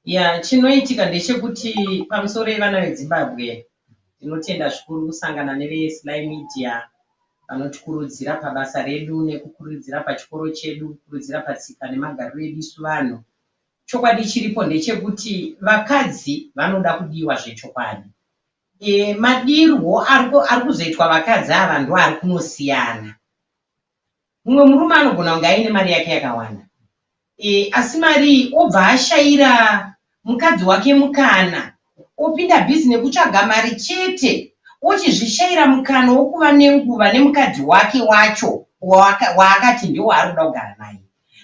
Ya, chinoitika ndechekuti pamusoro yevana veZimbabwe, tinotenda zvikuru kusangana neveSly Media vanotikurudzira pabasa redu nekukurudzira pachikoro chedu, kukurudzira patsika nemagariro edu isu vanhu. Chokwadi chiripo ndechekuti vakadzi vanoda kudiwa zvechokwadi. E, madirwo ari kuzoitwa vakadzi ava ndoari kunosiyana. Mumwe murume anogona kunge aine mari yake yakawanda e, asi mari iyi obva ashaira mukadzi wake mukana opinda bhizi nekutsvaga mari chete ochizvishaira mukana wokuva nenguva nemukadzi wake wacho waakati ndiwo waari kuda kugara naye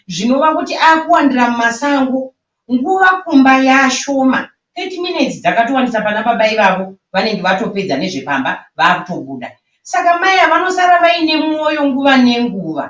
zvinova kuti akuwandira mumasango Nguva kumba yaashoma, 30 minutes dzakatowandisa pana baba ivavo vanenge vatopedza nezvepamba vakutobuda. Saka mai ava vanosara vaine mwoyo nguva nenguva.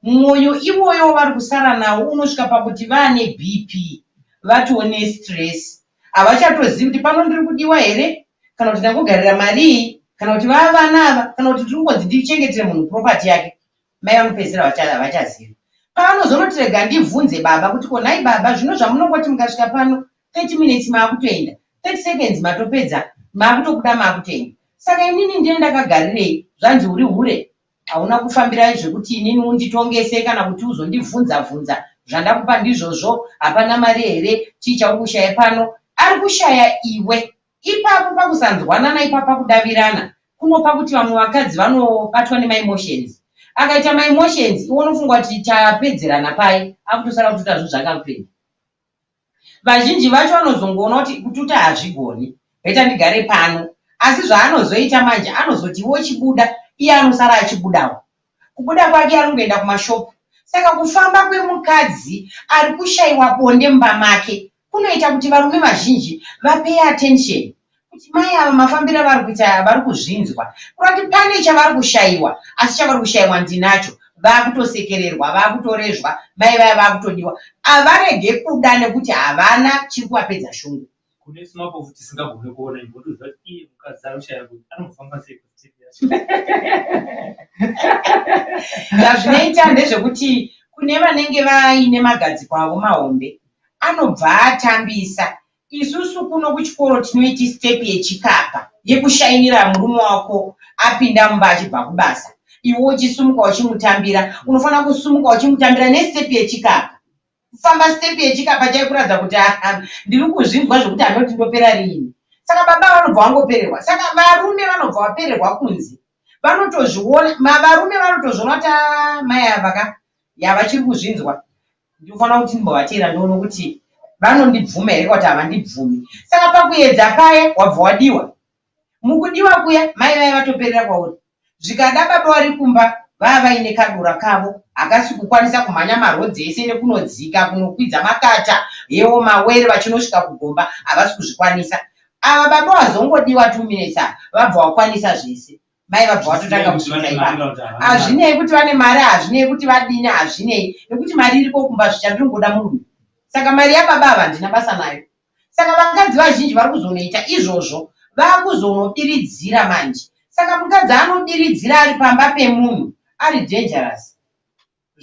Mwoyo iwoyo wavari kusara nawo unosvika pakuti vaane BP, vatoo nestress. Havachatozivi kuti pano ndiri kudiwa here kana kuti ndangogarira mari iyi kana kuti vava vana ava kana kuti ndiri kungonzi ndichengetere munhu property yake. Mai vanopedzisira havachazivi. Pavanozonoti rega ndibvunze baba kuti ko nhai baba zvino zvamunongoti mukasvika pano 30 minutes maakutoenda 30 seconds matopedza maakutobuda maakutoenda saka inini ndiye ndakagarirei zvanzi uri hure hauna kufambira zvekuti inini unditongese kana kuti uzondibvunza bvunza zvandakupa ndizvozvo hapana mari here chii chauri kushaya pano ari kushaya iwe Ipapo pakusanzwanana ipapo pakudavirana kunopa kuti vamwe vakadzi vanobatwa nemaemotions. Akaita maemotions iwe unofunga kuti tapedzerana pai akutosara kututa zvinhu zvake akutoenda. Vazhinji vacho vanozongoona kuti kututa hazvigoni better ndigare pano. Asi zvaanozoita manje anozoti iwe uchibuda iye anosara achibudawo. Kubuda kwake anongoenda kumashop. Saka kufamba kwemukadzi ari kushaiwa bonde mumba make kunoita kuti varume vazhinji vapay attention kuti mai ava mafambiro avari kuita aya vari kuzvinzwa kureva kuti pane chavari kushaiwa asi chavari kushaiwa ndinacho vakutosekererwa vakutorezvwa mai vaya vakutodiwa avarege kuda nekuti havana chiri kuvapedza shungu Kune isu mapofu tisingagone kuona imbotoziva kuti iye mukadzi anoshaya kuti anombofamba sei pastep yacho. Zvazvinoita ndezvekuti kune vanenge vaine magadziko avo mahombe anobva atambisa. Isusu kuno kuchikoro tinoiti step yechikapa yekushainira murume wako apinda mumba achibva kubasa iwe uchisumuka uchimutambira unofanira kusumuka uchimutambira nestep yechikapa. Kufamba step yechikapa chaiyo kuratidza kuti ah, ndiri kuzvinzwa zvekuti handoti ndopera riini. Saka baba vanobva vangopererwa. Saka varume vanobva vapererwa kunze. Vanotozviona, varume vanotozviona kuti ah, mai ava ka ya vachiri kuzvinzwa. Ndinofanira kuti ndimbovateera ndoona kuti vanondibvuma here kana kuti havandibvumi. Saka pakuedza paya wabva wadiwa. Mukudiwa kuya mai vaya vatoperera kwauri. Zvikada baba vari kumba vava vaine kadora kavo hakasi kukwanisa kumhanya maroads ese nekunodzika kunokwidza makata hewo mawere vachinosvika kugomba havasi kuzvikwanisa. Ava baba vazongodiwa two minutes ava vabva vakwanisa zvese. Mai vabva vatotanga kusvika ipapo. Hazvinei kuti vane mari hazvinei kuti vadini hazvinei nekuti mari iriko kumba zvichandinongoda murume. Saka mari yababa ava handina basa nayo. Saka vakadzi vazhinji vari kuzonoita izvozvo vakuzonobiridzira manje. Saka mukadzi anobiridzira ari pamba pemunhu ari dangerous.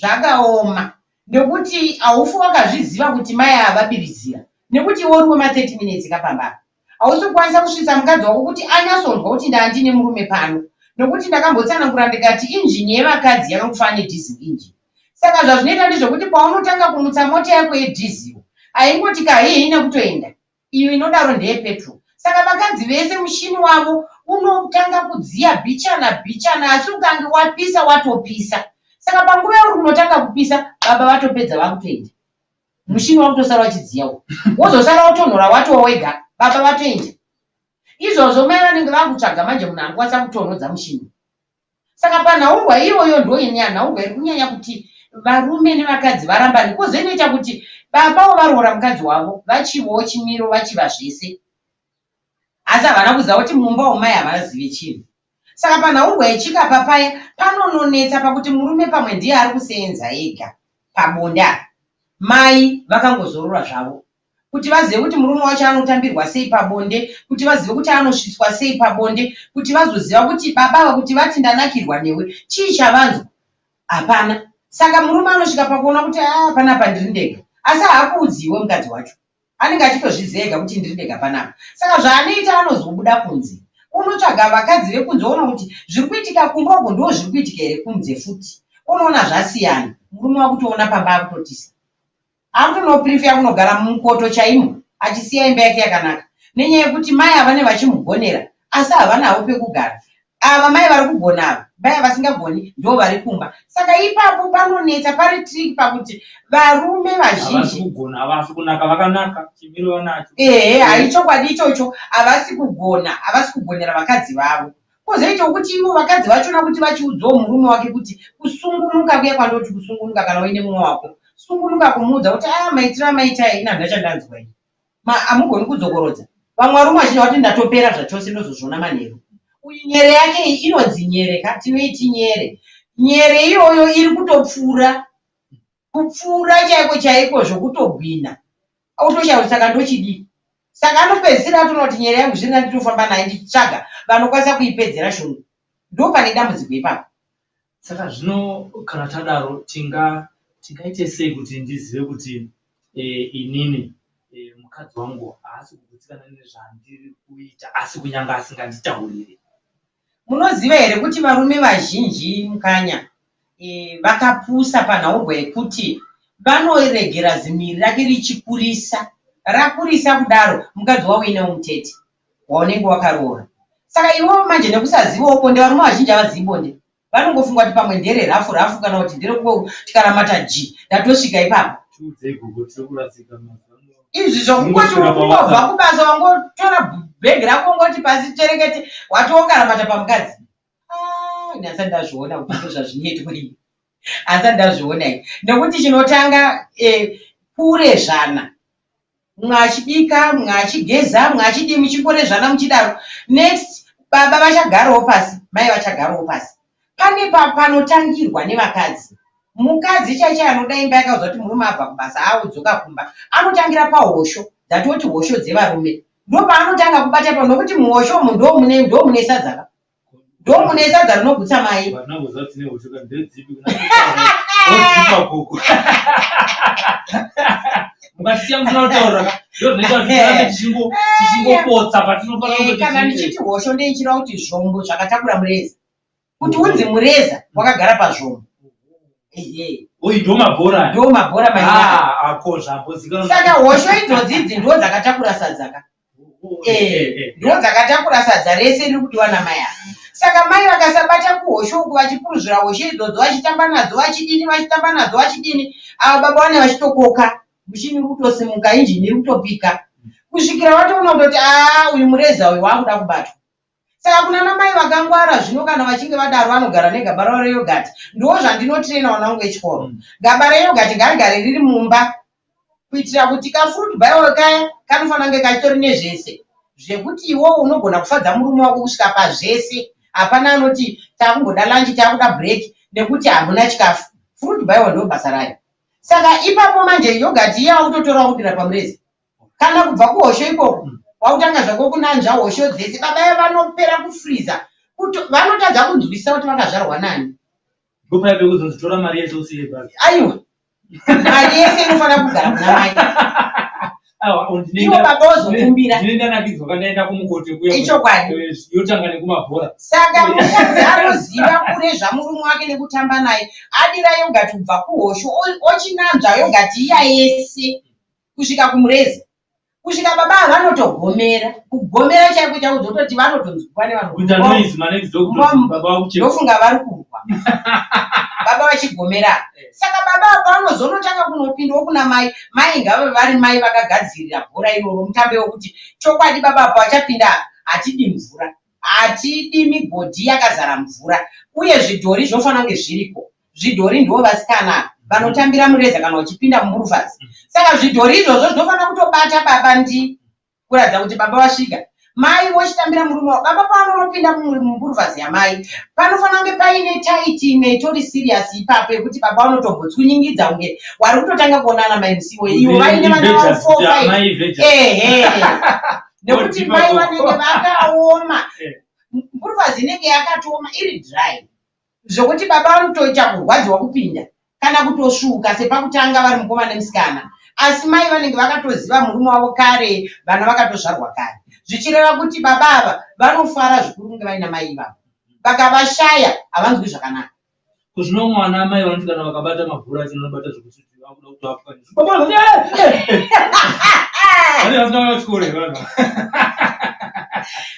Zvakaoma nekuti haufi wakazviziva kuti mai ava vabiridzira nekuti iwe uri wema 30 minutes ka pamba apa. Hausi kukwanisa kusvitsa mukadzi wako kuti anyatsonzwa kuti ndandine murume pano nekuti ndakambotsanangura ndikati injini yevakadzi yakangofanana nediesel engine. Saka zvazvinoita ndezvekuti paunotanga kumutsa mota yako yedhiziro, haingoti kahihi nekutoenda. Iyo inodaro ndeye petrol. Saka vakadzi vese mushini wavo unotanga kudziya bhichana bhichana asi ukange wapisa watopisa. Saka panguva yauri kunotanga kupisa, baba vatopedza vakutoenda. Mushini wakutosara uchidziya uyu. Wozosara wotonhora watova wega, baba vatoenda. Izvozvo mai vanenge vakutsvaga manje munhu anokwanisa kutonhodza mushini. Saka panhaurwa iyoyo ndoinyanhaurwa iri kunyanya kuti varume nevakadzi varambane koz inoita kuti babawo varoora mukadzi wavo vachivawo chimiro vachiva zvese asi havana kuziva kuti mumba umu mai havazive chinhu. Saka panhaurwa yechikapa paya panononetsa pakuti murume pamwe ndiye ari kuseenza ega pabonde apa mai vakangozorora zvavo. Kuti vazive kuti murume wacho anotambirwa sei pabonde, kuti vazive kuti anosvitswa sei pabonde, kuti vazoziva kuti baba ava kuti vati ndanakirwa newe, chii chavanzwa? Hapana. Saka murume anosvika pakuona kuti ah panapa ndiri ndega. Asi haakuudzi iwe mukadzi wacho. Anenge achitozviziva ega kuti ndiri ndega panapa. Saka zvaanoita anozobuda kunze onotsvaga vakadzi vekunze oona kuti zviri kuitika kumba uko ndoo zviri kuitika here kunze futi. Onoona zvasiyana. Murume wakutoona pamba akutotisa. Akutonoprefer kunogara mumukoto chaimo achisiya imba yake yakanaka nenyaya yekuti mai ava vane vachimugonera asi havana havo pekugara. Ava mai vari kugona ava, vaya vasingagoni ndo vari kumba. Saka ipapo panonetsa pari trick pakuti varume vazhinji havasi kugona, havasi kunaka, vakanaka chimiro vanacho. Ehe, haichokwadi ichocho, havasi kugona, havasi kugonera vakadzi vavo. Kozoitawo kuti ivo vakadzi vachona kuti vachiudzawo murume wake kuti kusungunuka kuya kwandoti kusungunuka kana uine mumwe wako, sungunuka kumuudza kuti ah maitiro amaita aya ini handina chandanzwa ini. Ma hamugoni kudzokorodza. Vamwe varume vazhinji vati ndatopera zvachose ndozozviona manheru. Uyu nyere yake iyi inonzi nyere ka tinoiti nyere. Nyere iyoyo iri kutopfuura kupfuura chaiko chaiko zvokutogwina. Otoshaya kuti saka ndochidii. Saka anopedzisira atoona kuti nyere yangu zviri nani nditofamba naye ndichitsvaga vanokwanisa kuipedzera shungu. Ndopane dambudziko ipapo. Saka zvino kana tadaro tinga tingaite sei kuti ndizive kuti e, inini e, mukadzi wangu haasi kugutsikana nezvandiri kuita asi kunyange asinganditaurire? Munoziva here kuti varume vazhinji Mukanya e, vakapusa panhaurwa yekuti vanoregera zimiri rake richikurisa rakurisa kudaro mukadzi wavo uinewo mutete waunenge wakaroora saka iwewo manje nekusazivawo bonde varume vazhinji havazivi bonde vanongofunga kuti pamwe ndere rafu rafu kana kuti ndere tikaramata ji ndatosvika ipapo Tiudzei gogo tiri kurasika mazuva ano. Izvi zvokungoti Kungosvika kungobva paWhatsApp. kubasa wangotora bhegi rako wongoti pasi terekete watokaramata pamukadzi. Ah, ini handisati ndazviona kuti ndozvazvinoitwa ini. Handisati ndazviona ini. Nekuti chinotanga eh, kurezvana. Mumwe achibika, mumwe achigeza, mumwe achidii muchingorezvana muchidaro. Next baba vachagarawo pasi, mai vachagarawo pasi. Pane pa, panotangirwa nevakadzi. Mukadzi chaiye chaiye anoda imba yakaudzwa kuti murume abva kubasa audzoka kumba anotangira pahosho dzatoti hosho dzevarume ndopaanotanga kubata ipapo nokuti muhosho umu ndomune ndomune sadza ka ndomune sadza rinogutsa mai. Vatina kuziva kuti tine hosho ka ndedzipi kuna odzipa gogo. Mukatisiya musina kutaura ka ndozvinoita kuti tirambe tichingo tichingopotsa patinofanira Eh, kuti kana tiite. ndichiti hosho ndeichireva kuti zvombo zvakatakura mureza. Kuti unzi mureza wakagara pazvombo. Ehe. Uyu ndo mabhora. Ndo mabhora manyana. Ah, ako zvambozikanwa. Saka hosho idzodzi idzi ndo dzakatakura sadza ka. Eh, ndo dzakatakura sadza rese riri kudiwa namai ava. Saka mai vakasabata kuhosho uku vachipuruzvira hosho idzodzo vachitamba nadzo vachidini vachitamba nadzo vachidini ava baba vane vachitokoka mushini uri kutosimuka injini iri kutopika kusvikira vatoona kutoti aa uyu mureza uyu waakuda kubatwa. Saka kunana mai vakangwara zvino kana vachinge vadaro vanogara negaba ravo reyogati. Ndoo zvandinotrainer vana vangu vechikoro. Gaba reyogati ngarigare riri mumba kuitira kuti kafruit bowl kaya kanofanira kunge kachitori nezvese zvekuti iwowo unogona kufadza murume wako kusvika pazvese. Hapana anoti takumboda lunch takuda break nekuti hamuna chikafu. Fruit bowl ndoo basa rayo. Saka ipapo manje yogati iya wakutotora wakudira pamureza. Kana kubva kuhosho ikoko wakutanga zvako kunanzva hosho dzese baba vaya vanopera kufreezer kuto vanotadza kunzwisisa kuti vakazvarwa nani. Ndopaya pekuzonzi tora mari yese usiye bag. Aiwa mari yese inofanira kugara kuna mai. Aiwa Ivo baba vozokumbira. Ndine ndanakidzwa kandaenda kumukoto kuya. Ichokwadi. Eh, Yotanga nekumabhora. Saka mukadzi anoziva kurezva murume wake nekutamba naye adira yogati kubva kuhosho ochinanzva yogati iya yese kusvika kumureza kusvika baba ava vanotogomera kugomera chaiko chaiko dzototi vanotonzwikwa nevanhu Kuita noise manext door kutoti baba vakuchema. ndofunga vari kurwa baba vachigomera saka baba ava vanozonotanga kunopindawo kuna mai mai ngave vari mai vakagadzirira bhora iroro mutambe wekuti chokwadi baba apa vachapinda apa hatidi mvura hatidi migodhi yakazara mvura uye zvidhori zvinofanira kunge zviriko Zvidhori ndivo vasikana vanotambira mureza kana uchipinda mumburufazi. Saka zvidhori izvozvo zvinofanira kutobata baba ndi kuratidza kuti baba vasvika. Mai vochitambira murume wavo. Baba pavanonopinda mumburufazi yamai panofanira kunge paine taiti imwe itori serious ipapo yekuti baba vanotombotsunyingidza kunge wari kutotanga kuonana mai musi iwoyo ivo vaine vana vavo four five. Ehe. Nekuti mai vanenge vakaoma. Mburufazi inenge yakatooma iri dry. Zvekuti baba vanotoita kurwadziwa kupinda kana kutosvuuka sepakutanga vari mukoma nemusikana. Asi mai vanenge vakatoziva murume wavo kare, vana vakatozvarwa kare. Zvichireva kuti baba ava vanofara zvikuru kunge vaina mai ivavo. Vakavashaya havanzwi zvakanaka. Ko zvino mwana amai vanoti kana vakabata mabhora acho vanobata zvekuti vakuda kutoapwanya. Vanenge vasina kuenda kuchikoro here vanhu?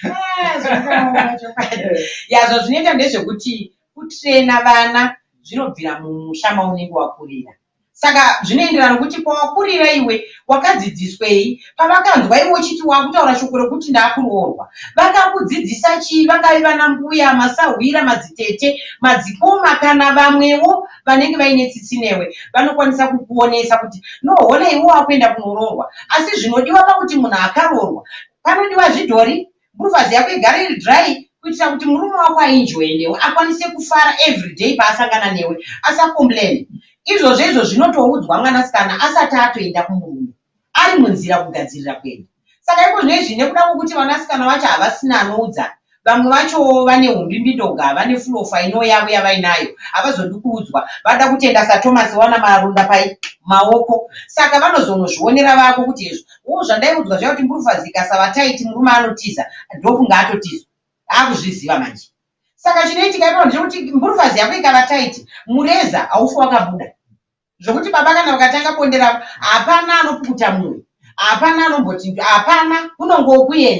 Ah, zvakaoma chokwadi. Ya zvazvinoita ndezvekuti kutrena vana zvinobvira mumusha maunenge wakurira. Saka zvinoenderana nokuti kwawakurira iwe wakadzidziswei. Pavakanzwa iwe uchiti wakutaura shoko rokuti ndakuroorwa, vakakudzidzisa chii? Vangave vana mbuya, masahwira, madzitete, madzikoma kana vamwewo vanenge vaine tsitsi newe vanokwanisa kukuonesa kuti no hona iwe wakuenda kunoroorwa. Asi zvinodiwa pakuti munhu akaroorwa panodiwa zvidhori, Mburufazi yako igare iri dry kuitira kuti murume wako aenjoye newe akwanise kufara everyday paasangana newe asacomplaine. Izvozvo izvo zvinotoudzwa mwanasikana asati atoenda kumurume ari munzira kugadzirira kuenda. Saka iko zvino izvi nekuda kwekuti vanasikana vacho havasina anoudza vamwe vacho vane umbimbindoga vane fulofa ino yavo yavainayo havazodi kuudzwa vada kutenda saThomas wana maronda pai maoko saka vanozonozvionera vako kuti hezvo Hoo zvandaiudzwa zviya kuti mburufazi ikasava tight murume anotiza ndokunge atotizwa akuzviziva manje. Saka chinoitika ipapo ndechekuti mburufazi yako ikava tight mureza haufi wakabuda zvekuti baba kana vakatanga bonde ravo hapana anopukuta mumwe hapana anomboti hapana kunongokuenda.